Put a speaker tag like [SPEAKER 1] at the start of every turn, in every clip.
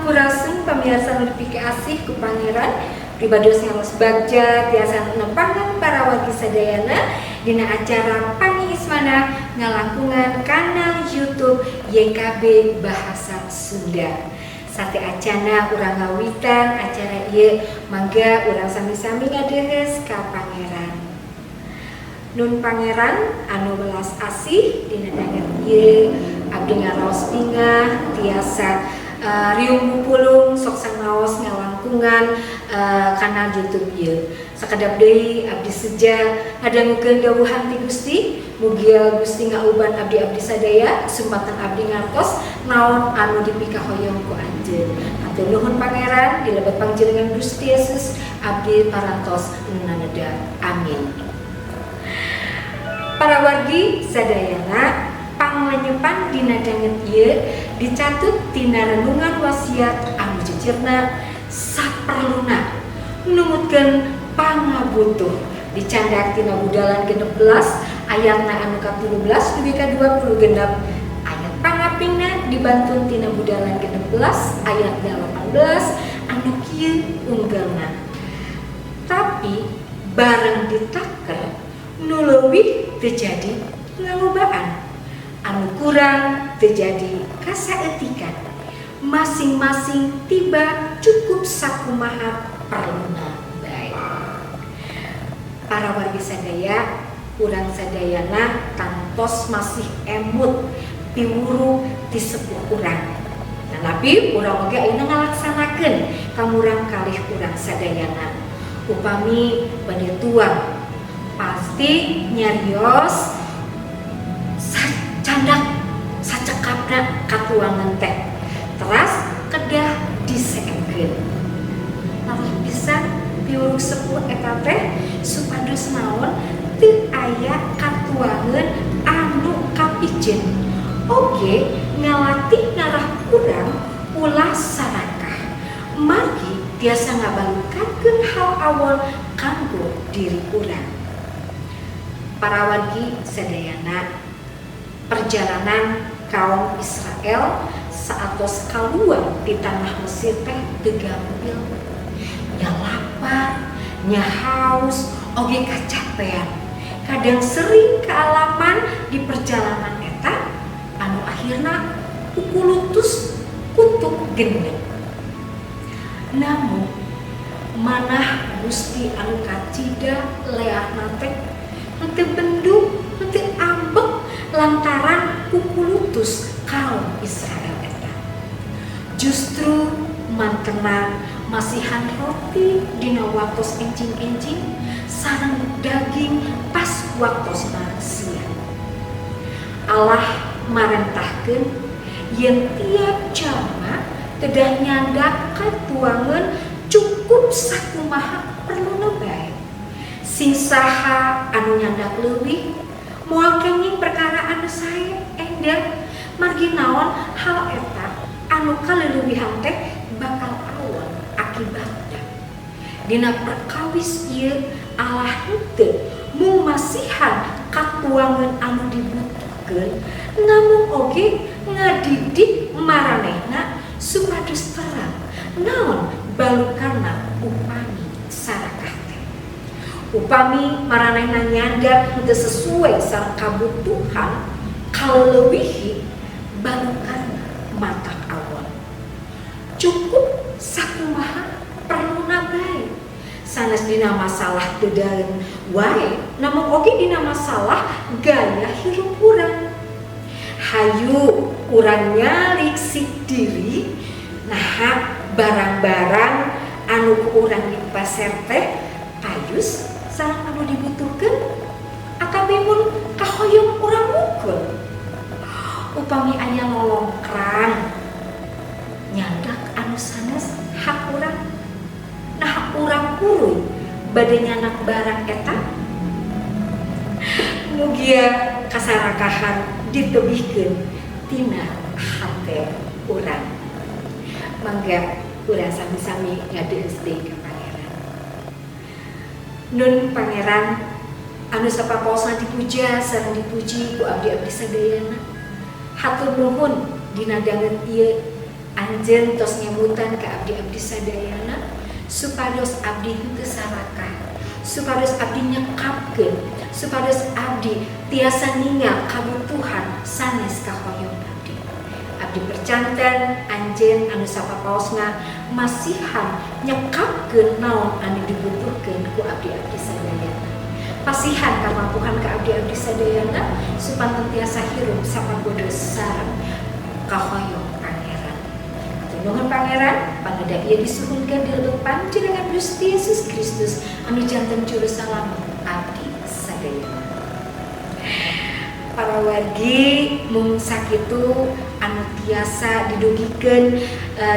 [SPEAKER 1] Sampurasun, pamirsa nu dipikaasih ku Pangeran. Pribados ngaos bagja tiasa nepangan para wargi sadayana dina acara Pangi Ismana ngalangkungan kanal YouTube YKB Bahasa Sunda. Sateuacana urang ngawitan acara ieu, mangga urang sami-sami ngadeuheus ka Pangeran. Nun Pangeran anu welas asih, dina danget ieu abdi ngaraos bingah tiasa riung pupulung sok sanaos ngalangkungan kanal YouTube ieu. Sakedap deui abdi seja ngadangukeun dawuhan ti Gusti. Mugia Gusti ngauban abdi-abdi sadaya sumpatan abdi ngartos naon anu dipikahoyong ku anjeun. Hatur nuhun, Pangeran, di lebet pangjenengan Gusti Yesus abdi parantos naneda. Amin. Para wargi sadayana, panglenyepan dina danget ieu dicatut tina renungan wasiat anu cecirna "Saperluna numutkeun pangabutuh", dicandak tina Budalan 16 ayatna anu ka-13 dugi ka 26. Ayat pangapingna dibantun tina Budalan 16 ayat 18 anu kieu unggelna, "Tapi bareng ditaker, nu leuwih teu jadi ngalobaan, anu kurang teu jadi kasaeutikan. Masing-masing tiba cukup sakumaha perluna bae." Para wargi sadaya, urang sadayana tangtos masih emut piwuru ti sepuh urang. Nah, tapi urang oge ayeuna ngalaksanakeun ka murang kalih urang sadayana. Upami bade tuang pasti nyarios sacandak sacekapna katuangan teh, teras kedah diseemkeun. Lalih pisan piwuruk sepuh eta teh supados naon, teu aya katuangan anu kapiceun. Oge ngalatih ngarah urang ulah sarakah, margi tiasa ngabalukarkeun hal awon kanggo diri urang. Para wargi sadayana, perjalanan kaum Israel saatos kaluar di tanah Mesir teh teu gampil. Nya lapar, nya haus, oge kacapean. Kadang sering kealaman di perjalanan eta anu akhirna kukulutus kutuk genep. Namun manah Gusti anu kacida leahna teh henteu bendu, henteu ambek lantaran kukulutus kaum Israel eta. Justru mantena masihan roti dina waktos enjing-enjing sareng daging pas waktosna siang. Allah marentahkeun yen tiap jalma kedah nyandak katuangan cukup sakumaha perluna bae. Sing saha anu nyandak leuwih moal kenging perkara anu sae endah, margi naon, hal eta anu kaleuwihan teh bakal awon akibatna. Dina perkawis ieu Allah henteu mung masihan katuangan anu dibutuhkeun, namung oge ngadidik maranehna supados terang naon balukarna upami sarakah teh. Upami maranehna nyandak henteu sesuai sareng kabutuhan, kaleuwihi, balukarna matak awon. Cukup sakumaha perluna bae. Sanes dina masalah dedaeun wae, namun oge dina masalah gaya hirup urang. Hayu urang nyaliksik diri, naha barang-barang anu ku urang dipaser teh payus sareng anu dibutuhkeun atawi mun kahoyong urang mukul. Upami aya lolongkrang nyandak anu sanes hak urang, nah urang kuruy bade nyandak barang eta. Mugia kasarakahan ditebihkeun tina hate urang. Mangga urang sami-sami ngadeus deui ka Pangeran. Nun Pangeran anu sapapaosna dipuja sareng dipuji ku abdi-abdi sadayana, hatur nuhun dina danget ieu. Anjeun tos ngemutan ka abdi-abdi sadayana supados abdi henteu sarakah, supados abdi nyekapkeun, supados abdi tiasa ningal kabutuhan sanes kahoyong abdi. Abdi percanten anjeun anu sapapaosna masihan nyekapkeun naon anu dibutuhkeun ku abdi-abdi sadayana. Pasihan kamampuhan ka abdi-abdi sadayana supanten tiasa hirup sapagodos sareng kahoyong Pangeran. Hatur nuhun, Pangeran, pangeda ieu disuhunkeun di lebet panjenengan Gusti Yesus Kristus anu janten juru salamet abdi sadayana. Para wargi, mung sakitu anu tiasa didugikeun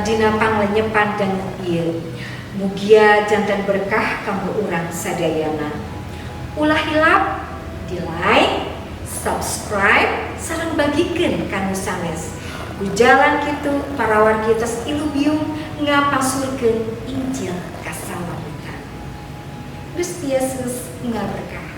[SPEAKER 1] dina panglenyepan danget ieu. Mugia janten berkah kanggo urang sadayana. Ulah hilap di like, subscribe, sareng bagikeun ka nu sanes. Ku jalan kitu para wargi tos ilubiung ngapasurkeun Injil kasalamatan. Gusti Yesus ngaberkahan.